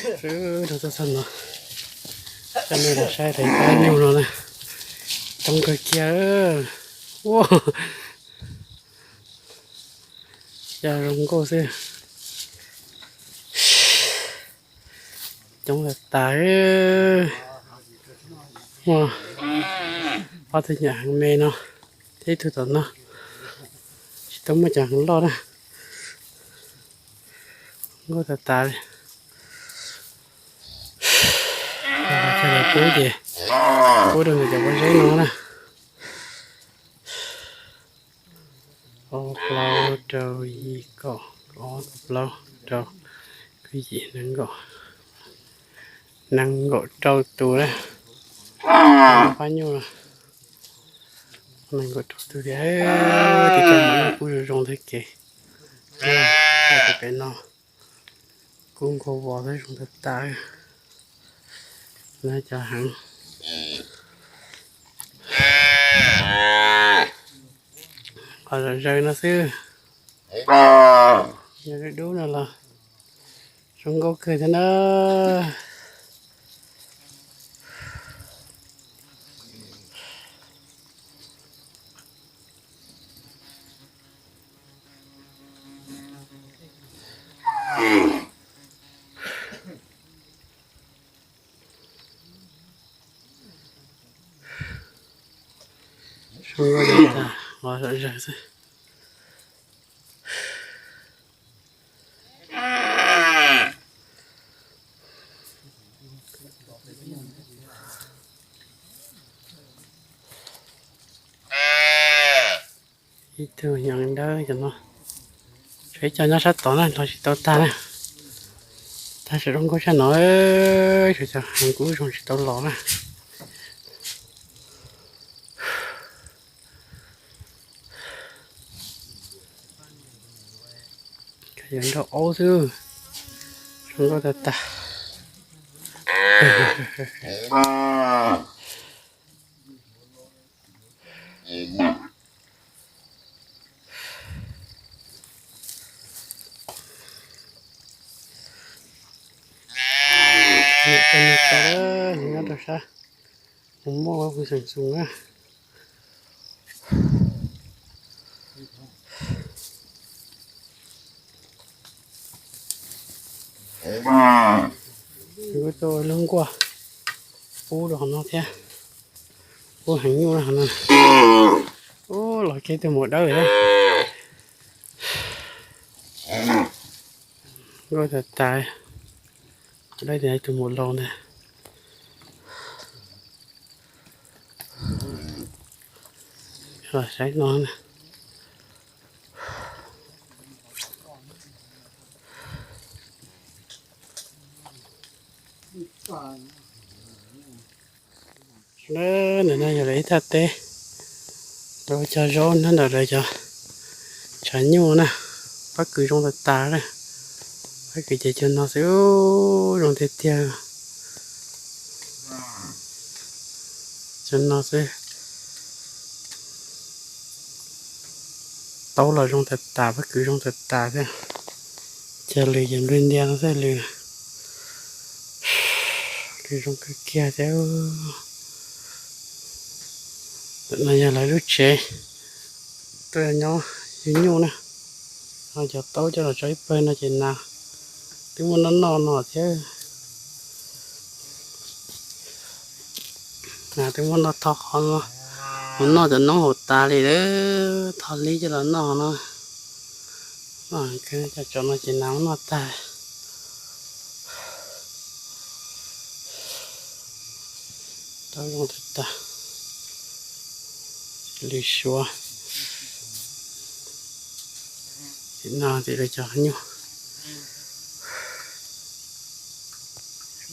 Sawv rau txog no, coj nej los saib daim kab nyuj no na, coob kawg kiag. Ua, ya zoo nkauj xwb. Coob tas tas. Muaj ob tug nyuam heev me no thiab ib tug tom no, tsis tau muaj cov heev loj na. Nkauj tas tas li. Coj los pub ces pub rau ntawm cov pob zeb no na. Ob, plaub, rau, yim, kaum, ob, plaub, rau, yim, nees nkaum, nees nkaum rau tus na. Pab nyuj, nees nkaum rau tus tias, tus cov nyuj kub zoo zoo tag kev. Pem no kub nkaus vos xwb, zoo tas tas. Na cov heev, qhov zom zaws no xwb. Yog dub dub no los zoo nkauj kawg thiab na. Zoo nkauj tas, qhov zom zaws xwb. Ib tug nyuam dawb cov no, tshuav ib co nyob sab tod na, los tsis tau tag na. Tag sawv rau nkauj sab no, tshuav cov heev kub zoo tsis tau los na. Yog nrog aub xwb, zoo nkauj tas tas. Niam tais niam tais nyob rau sab, mus muaj ua hu xeem xus na. Kuv tuaj ua lub nkuaj pub rau qhov no thiab, pub heev nyuj rau qhov no. Ub, los kiag tus maum dawb thiab. Nkauj tas tas, dawb tias tus maum laus ntag. Los saib no na. Ntawm no yog lawv ib thaj teb, lawv ua cog zaub nyob ntawm lawv cov tshav nyuj na. Pob kws zoo tas tas na. Pob kws ces cov no xwb, zoo tiag tiag. Cov no xwb. Taub los zoo tas tas, pob kws zoo tas tas thiab. Ces lws ces nplua ntias no xwb, lws, lws zoo kawg kiag thiab. No yog lawv lub tsev tuaj nyob yug nyuj na. No cov taub coj los tso ib pawg no ces nas twb muaj noj noj no thiab. Nas twb muaj noj tho qhov no, mus noj cov noob hauv tas li lawm, tho li coj los noj no. Cov tsov no ces nas muab noj tag. Taub zoo tag tag, lws suav. Tim no tim lawv cov nyuj.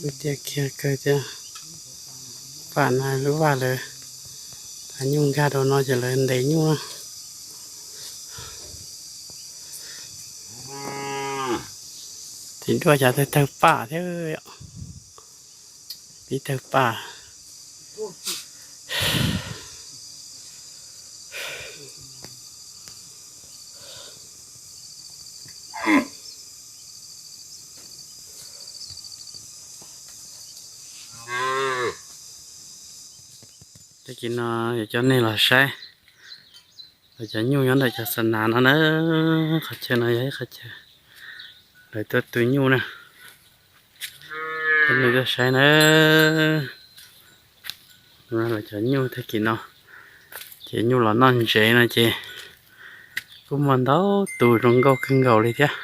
Lub tiaj kiag kawg thiab. Pam no lub vaj lawv, tas nyuj nkag rau no ces lawv ntes nyuj na. Tim duaj cas tawg tawg paj thiab, pib tawg paj. Tag kis no yuav coj nej los saib lawv cov nyuj nyob ntawm cov xa nas no na. Qhov chaw no yog ib qhov chaw lawv tuaj tu nyuj na. Coj nej tuaj saib na. Lawv cov nyuj tag kis no ces nyuj los noj ntsev no ces kuj muaj ntau tus zoo nkauj kawg nkaus li thiab.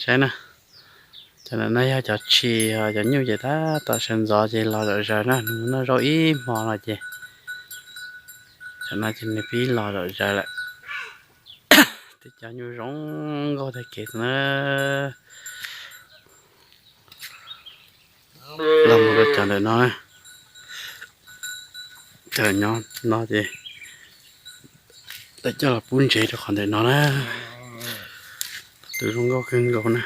Saib na, cov ntawm no yog cov tshis, cov nyuj ces tab tom sawv ntxov ces los zom zaws na, nws noj zaub ib hmo no ces cov no ces nws pib los zom zaws lawm. Tej cov nyuj zoo nkauj tag kev na. Los mus rau cov ntawm no, cov nyob no ces lawv coj los pub ntsev rau qhov ntawm no na. Tus zoo nkauj kawg nkaus na.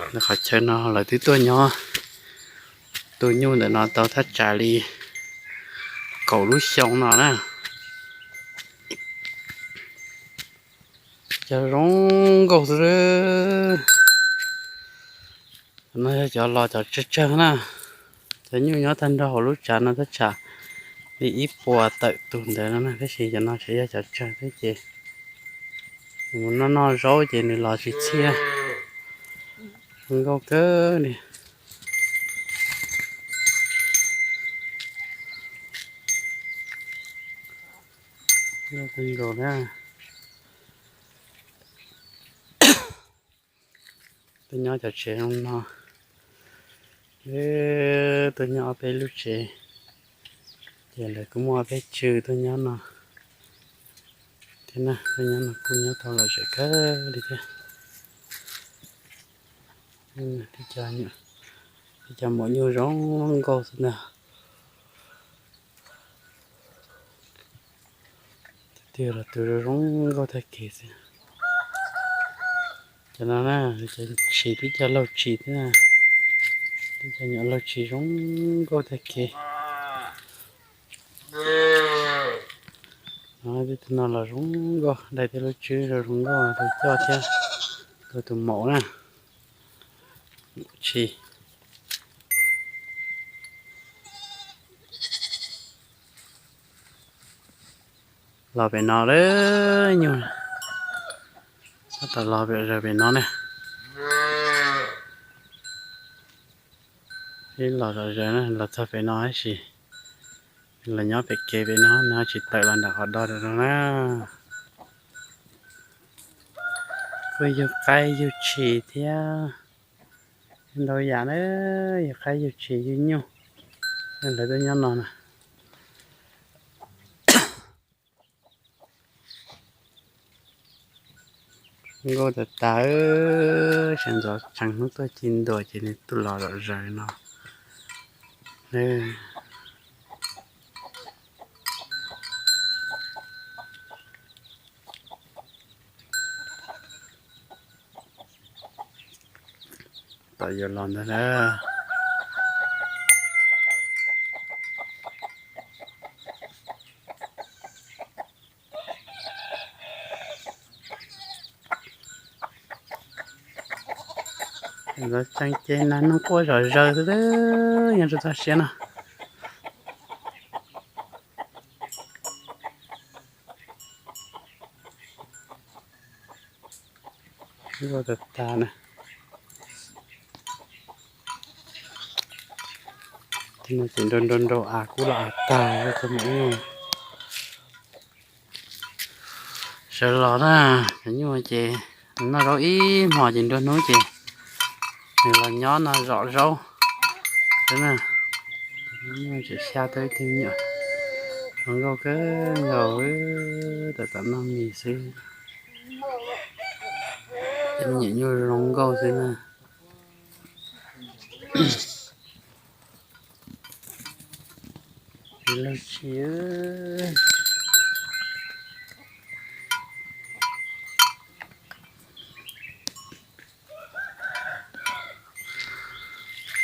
Qhov chaw no lawv twb tuaj nyob tu nyuj ntawm no tau thaj tsam li kaum lub xyoo no na. Cov zoo nkauj xwb. No yog cov los cov tsawg tsawg na. Cov nyuj nyob tag nrho hauv lub tsav no thaj tsam li ib puas tawm tus ntawd no na, tab sis cov no tseem yog cov tsawg thiab ces nws mus noj noj zaub ces nws los tsis txhiab. Zoo nkauj kawg li. Nkauj kawg nkaus na. Tuaj nyob cov tsev zoo no, tuaj nyob ob peb lub tsev, ces lawv kuj muaj ob peb tswv tuaj nyob no thiab na. Tuaj nyob no kuj nyob tau lom zem kawg li thiab. Tej cov maum nyuj zoo nkauj xwb ntag. Tus twg los tus zoo zoo nkauj tag kev xwb. Cov no na, cov tshis twb cog laug tshis thiab, twb cog nyuam laug tshis zoo nkauj tag kev. Tus no los zoo nkauj, dai tej lub tswb zoo zoo nkauj, tus coj thiab, tus maum na. Tshis los pem no lawm nyuj, tab tom los pem zaws pem no ne. Ib los zom zaws na, los txog pem no tab sis los nyob pem kev pem no, nws ho tsis tawm los nram qhov do rau no na. Kuj yug qaib yug tshis thiab, ntau yam na, yug qaib yug tshis yug nyuj, lawv tuaj nyob no na. Nkauj tas tas, sawv ntxov tsees hnub tuaj ci ntua ces nws tuaj los zom zaws no. Tom yuav los ntag na. Ntxov tsees ces nas noog quaj zom zaws xwb, nyob rau txoj siab no. Nkauj tas tas na. Ces nrau nrau nrau av kub los av tag, sawv los na, cov nyuj ces noj zaub ib hmos ces nruab hnub ces nws los nyob no zom zaub xwb na. Nyuj tseem xya tau ib tug nyuam, zoo nkauj kawg nkaus, tam tam noj mis xwb. Nyuam nyuj zoo nkauj xwb na. Lug tshis.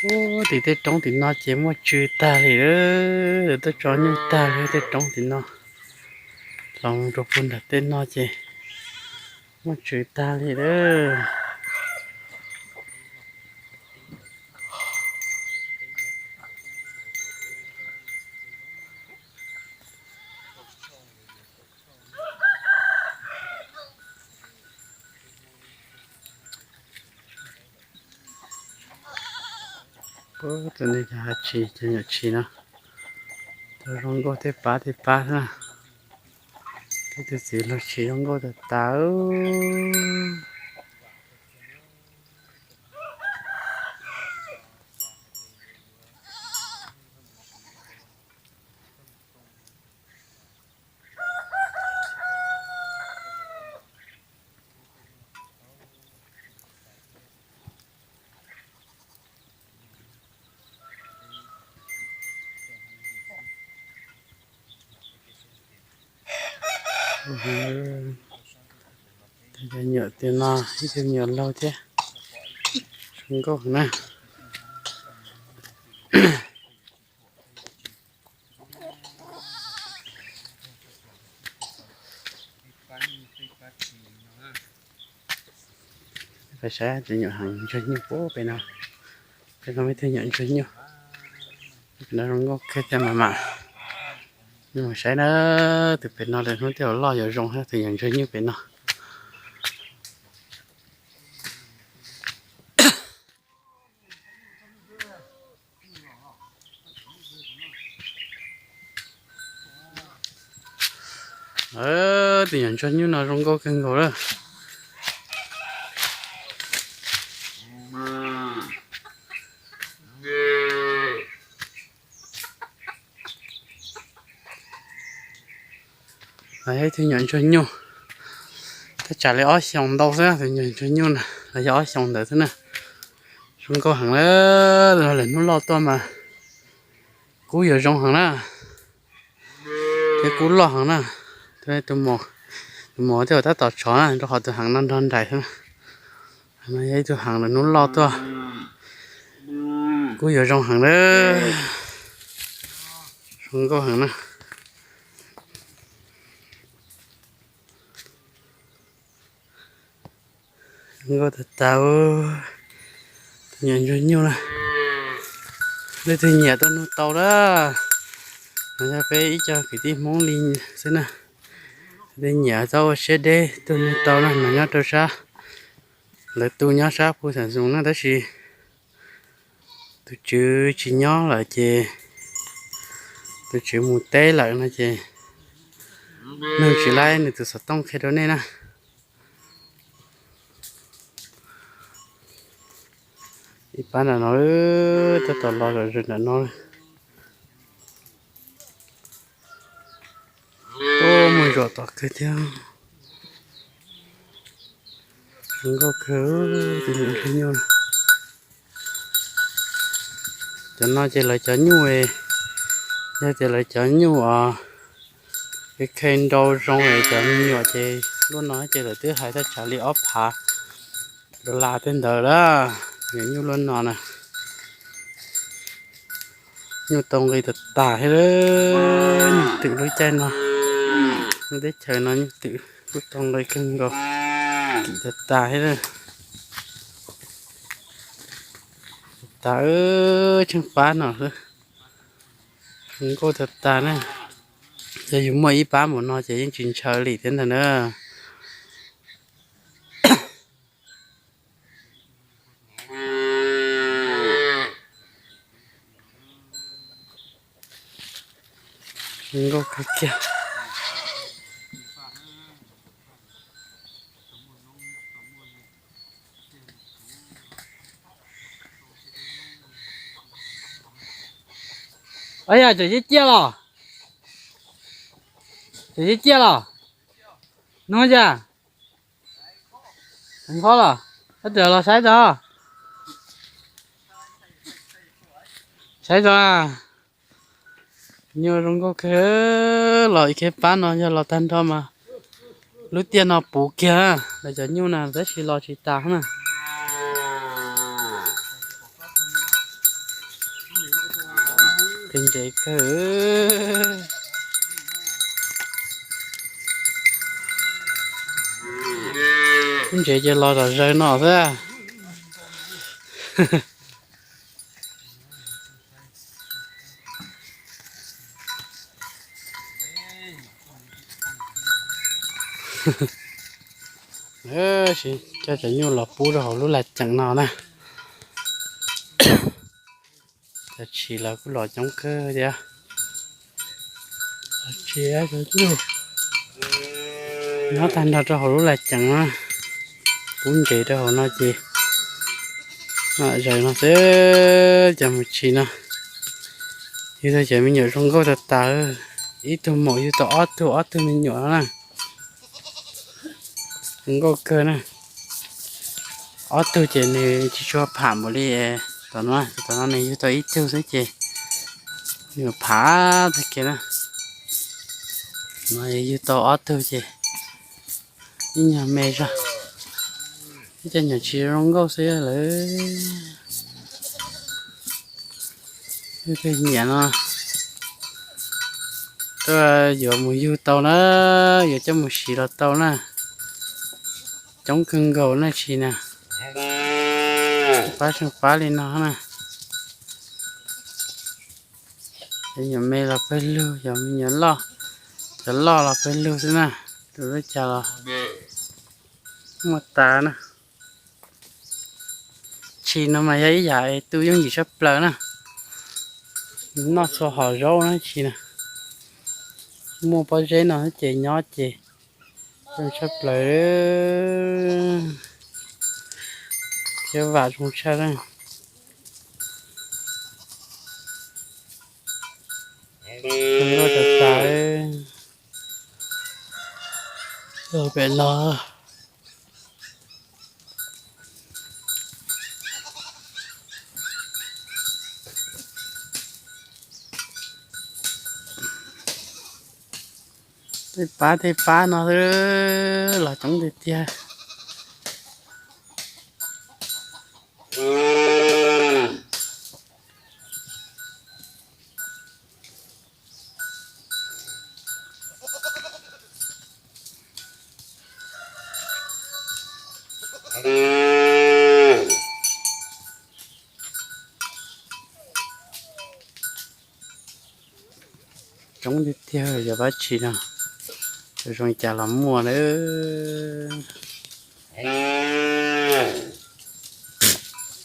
Ub, tim tej roob tim no ces muaj tsw tag li lawm, tuaj tso nyuj tag li tej roob tim no. Los rau puag nram tej no ces muaj tsw tag li lawm. Tus no cov hav tshis, cov nyuam tshis no, zoo nkauj tej pab tej pab xwb na. Tej tus txiv laug tshis zoo nkauj tas tas. Cov nyuam tias no ib tug nyuam laug thiab, zoo nkauj na. Peb saib tus nyuam heev ntsuag nyuj puag pem no, peb no ib tug nyuam ntsuag nyuj, pem no zoo nkauj kawg thiab mas mam. Nej mus saib na, tus pem no lawm hnub twg loj yuav zoo thiab tus nyuam ntsuag nyuj pem no. Tus nyuam ntsuag nyuj no zoo nkauj kawg nkaus lawm. Ib tug nyuam ntsuag nyuj, thaj tsam li ob xyoos ntau xwb, tus nyuam ntsuag nyuj na los yog ob xyoos ntawd xwb na. Zoo nkauj heev lawm, lwm hnub loj tuaj mas kub yuav zoo heev na. Thiab kub loj heev na. Tus mos, tus mos thiaj tab tom tshov na, rau qhov tus heev no nrog nraim xwb na. No yog ib tug heev lwm hnub loj tuaj kub yuav zoo heev na. Zoo nkauj heev na. Zoo nkauj tas tas. Tus nyuam ntsuag nyuj na, leej twg nyiam tuaj nug tau na. No yog peb ib co kwv tij Hmoob li xwb na. Leej twg nyiam txhob ua siab deb tuaj nug tau na, mas nyob rau sab, lawv tu nyob sab Phu Xam Xoos na, tab sis tus tswv tsis nyob lawm ces, tus tswv mus teb lawm no ces nug tsis laib nws tus xov tooj qhia rau nej na. Ib pab nram no, tab tom los zom zaws nram no. Ub, muaj zom tom kawg thiab. Zoo nkauj kawg, tus nyuam ntsuag nyuj. Cov no ces lawv cov nyuj, yog tias lawv cov nyuj os, khe nrau zoo es cov me nyuam ces luaj no ces lawv twb hais thaj tsam li ob phav dollar tej ntawd lawm. Nyuam nyuj luaj no na. Nyuj tau nqi tas tas thiab lawm, nyuj twm lub caij no, lub teb chaws no nyuj twm kuj tau nqi kawg nkaus, kim tas tas thiab lawm. Tas, tsheej pab no xwb, zoo nkauj tas tas na. Yog yus muaj ib pab npaum no ces yeej tsis ntshaw li thiab ntag na. Zoo nkauj kawg kiag. Ua yog cov yeb ciaj los? Cov yeb ciaj los? Nub cas? Nqhob los? Ab, tawm los saib tso. Saib tso. Nyuj zoo nkauj kawg, los ib kheb pab no yog los tag nrho mas lub tiaj no puv kiag, lawv cov nyuj na tab sis los tsis tas na. Ntsev kawg. Ntsev ces los zom zaws no xwb. Sim coj cov nyuj los pub rau hauv lub laj ceem no na. Cov tshis los kuj los coob kawg thiab. Tshis nyob tag nrho rau hauv lub laj cees na, pub ntsev rau hauv no ces zaws no xwb. Cov mus tshis no yug tau cov me nyuam zoo nkauj tas tas, ib tug maum yug tau ob tug, ob tug me nyuam no na. Zoo nkauj kawg na. Ob tug ces nws tsis tshua pham npaum li tom no, tom no nws yug tau ib tug xwb ces nws pham tag kiag na. No yug tau ob tug ces ib nyuag me zog. Ib cov nyuam tshis zoo nkauj xwb lawm. Nyiam no, tuaj yuav mus yug tau na, yuav coj mus siv los tau na. Coob kawg nkaus na tshis na. Pab tsheej pab li no na. Cov nyuam me los pawg lug, cov me nyuam loj, cov loj los pawg lug xwb na. Tus lub cas los muaj tas na. Tshis no mas yog ib yam es tu yooj yim tshaj plaws na. Noj txhua hom zaub na tshis na. Muaj pob zeb no ces nyob ces zoo tshaj plaws thiab vam zoo tshaj na. Nkauj tas tas. Pem no tej pab tej pab no xwb los coob tiag tiag. Coob tiag tiag yog pab tshis no, zoo cas los muaj na.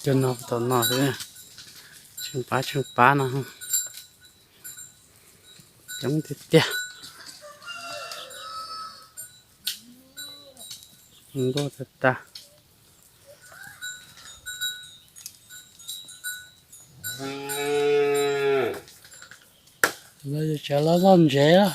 Cov no tom no xwb, tsheej pab tsheej pab no. Coob tiag tiag. Nkauj tas tas. Los yus tsav los loj ntsev,